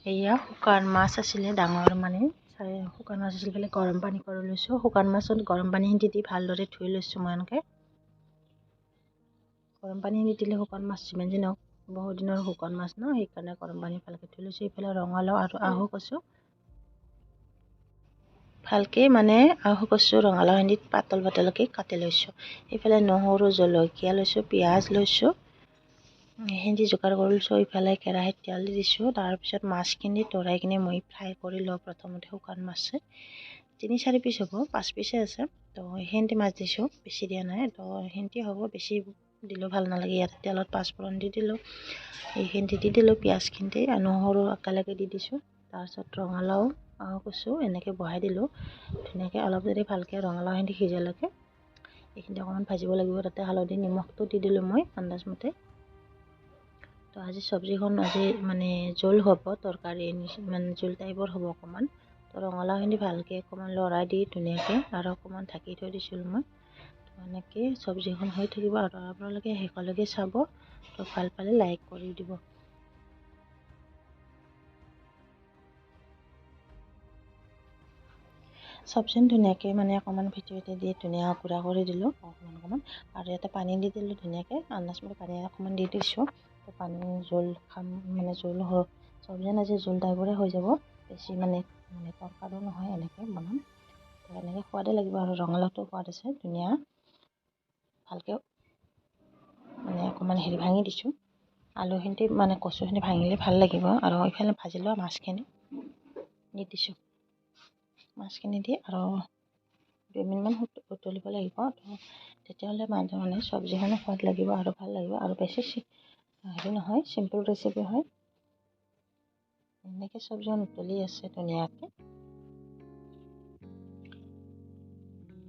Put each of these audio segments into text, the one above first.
এয়া শুকান মাছ আছিলে ডাঙৰ, মানে শুকান মাছ আছিল পেলাই গৰম পানী কৰি লৈছোঁ। শুকান মাছত গৰম পানীখিনি দি ভালদৰে ধুই লৈছোঁ মই। এনেকৈ গৰম পানীখিনি দিলে শুকান মাছ যিমান যি নহওক বহুত দিনৰ শুকান মাছ ন, সেইকাৰণে গৰম পানী ভালকৈ ধুই লৈছোঁ। এইফালে ৰঙালাও আৰু আহু কচু ভালকৈ মানে আহু কচু ৰঙালাওখিনি পাতল পাতলকৈ কাটি লৈছোঁ। এইফালে নহৰু জলকীয়া লৈছোঁ, পিঁয়াজ লৈছোঁ, সেইখিনি যোগাৰ কৰি লৈছোঁ। ইফালে কেৰাহীত তেল দি দিছোঁ। তাৰপিছত মাছখিনি তৰাই কিনে মই ফ্ৰাই কৰি লওঁ প্ৰথমতে। শুকান মাছ 3-4 পিচ হ'ব, 5 পিচে আছে। তো সেইখিনি মাছ দিছোঁ, বেছি দিয়া নাই। তো সেইখিনি হ'ব, বেছি দিলেও ভাল নালাগে। ইয়াতে তেলত পাঁচফোৰণ দি দিলোঁ, এইখিনি দি দিলোঁ, পিঁয়াজখিনি আৰু নহৰু একেলগে দি দিছোঁ। তাৰপিছত ৰঙালাও কচু এনেকৈ বহাই দিলোঁ ধুনীয়াকৈ। অলপ যদি ভালকৈ ৰঙালাওখিনি সিজালৈকে এইখিনি অকণমান ভাজিব লাগিব। তাতে হালধি নিমখটো দি দিলোঁ মই আন্দাজমতে। তো আজি চব্জিখন আজি মানে জোল হ'ব, তৰকাৰী মানে জোল টাইপৰ হ'ব অকণমান। তো ৰঙালাওখিনি ভালকৈ অকণমান লৰাই দি ধুনীয়াকৈ আৰু অকণমান ঢাকি থৈ দিছিলোঁ মই। তো এনেকৈ চব্জিখন হৈ থাকিব আৰু আপোনালোকে শেষলৈকে চাব। তো ভাল পালে লাইক কৰি দিব। চব্জিখন ধুনীয়াকৈ মানে অকণমান ফেটি ফেটি দি ধুনীয়া গুড়া কৰি দিলোঁ অকণমান অকণমান। আৰু ইয়াতে পানী দি দিলোঁ ধুনীয়াকৈ, আন্দাজমতে পানী অকণমান দি দিছোঁ। তো পানী জোল খাম মানে জোল চব্জিখন আজি জোল টাইপৰে হৈ যাব, বেছি মানে মানে তৰকাৰীও নহয়, এনেকৈ বনাম। তো এনেকৈ সোৱাদে লাগিব আৰু ৰঙালাওটো সোৱাদ আছে ধুনীয়া। ভালকৈ মানে অকণমান হেৰি ভাঙি দিছোঁ আলুখিনি, মানে কচুখিনি ভাঙিলে ভাল লাগিব। আৰু ইফালে ভাজি লোৱা মাছখিনি দি দিছোঁ। মাছখিনি দি আৰু 2 মিনিটমান উতলিব লাগিব। তো তেতিয়াহ'লে মানে চব্জিখনো সোৱাদ লাগিব আৰু ভাল লাগিব। আৰু বেছি হেৰি নহয়, চিম্পল ৰেচিপি হয়। এনেকৈ চব্জিখন উতলি আছে ধুনীয়াকৈ।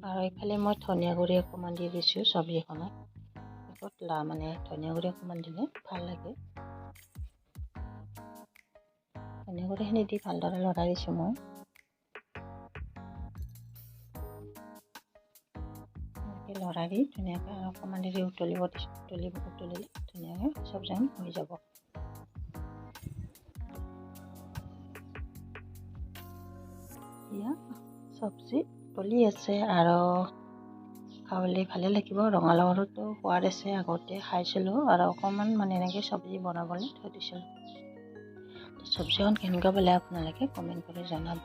আৰু এইফালে মই ধনিয়া গুড়ি অকণমান দি দিছোঁ চব্জিখনত। মানে ধনিয়া গুড়ি অকণমান দিলে ভাল লাগে। ধনিয়া গুড়িখিনি দি ভালদৰে লৰাই দিছোঁ মই। এনেকৈ লৰাই দি ধুনীয়াকৈ আৰু অকণমান দেৰি উতলিব দিছোঁ। উতলিলে ধুনীয়াকৈ চব্জিখন হৈ যাব। এয়া চব্জি উতলি আছে আৰু খাবলৈ ভালে লাগিব। ৰঙালাওটো সোৱাদ আছে, আগতে খাইছিলোঁ আৰু অকণমান মানে এনেকৈ চব্জি বনাবলৈ থৈ দিছিলোঁ। চব্জিখন কেনেকুৱা পালে আপোনালোকে কমেণ্ট কৰি জনাব।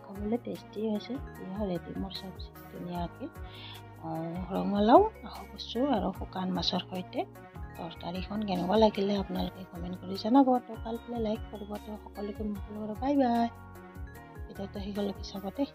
খাবলৈ টেষ্টি হৈছে। এয়া ৰেডি মোৰ চব্জি ধুনীয়াকৈ ৰঙালাও কচু আৰু শুকান মাছৰ সৈতে তৰকাৰীখন কেনেকুৱা লাগিলে আপোনালোকে কমেণ্ট কৰি জনাব। তো ভাল পালে লাইক কৰিব। তো সকলোকে মোৰ বাই বাই। ভিডিঅ'টো শেষলৈকে চাব দেই।